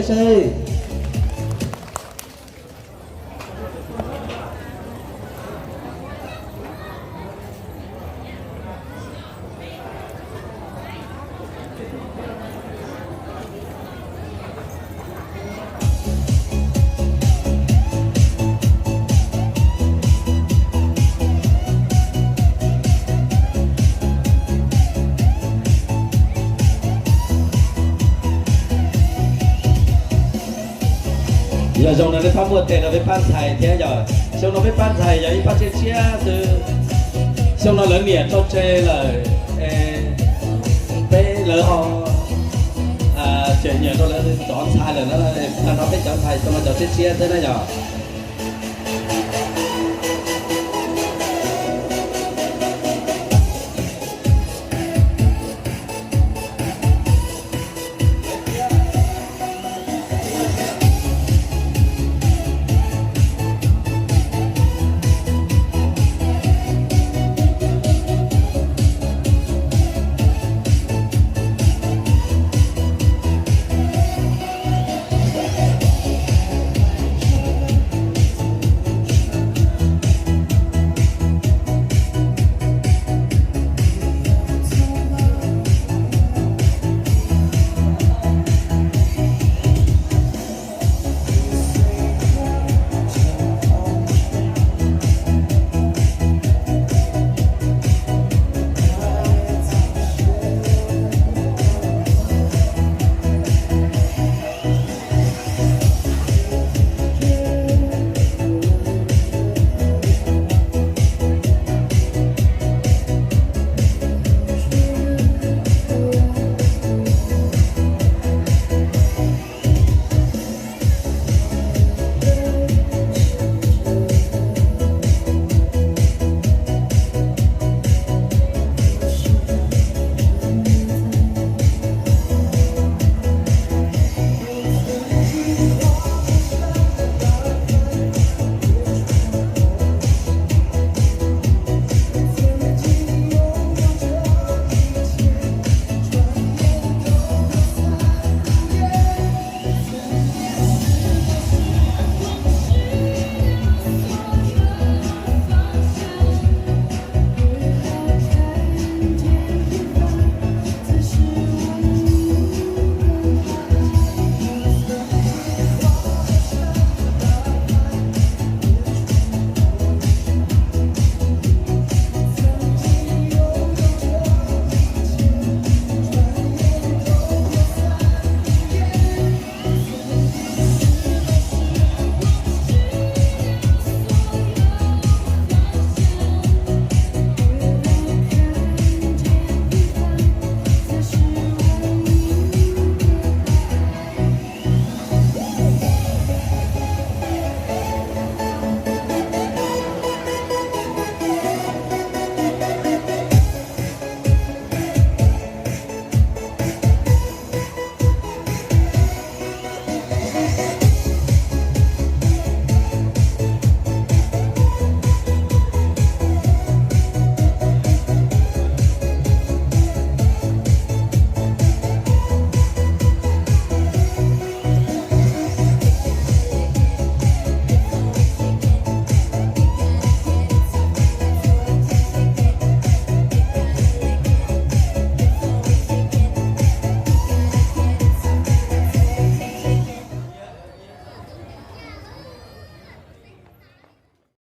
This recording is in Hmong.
seb. Yog zoo no nej pab muaj tes rau peb pab ntxhais thiab yog xyoo no peb pab ntxhais yog ib pab tshiab tshiab xwb. Xyoo no lawv niam tso tseg lawm, peb lawv ho tseem nyiam rau lawv cov ntxhais lawm na, no peb cov ntxhais xyoo no cov tshiab tshiab xwb na yog.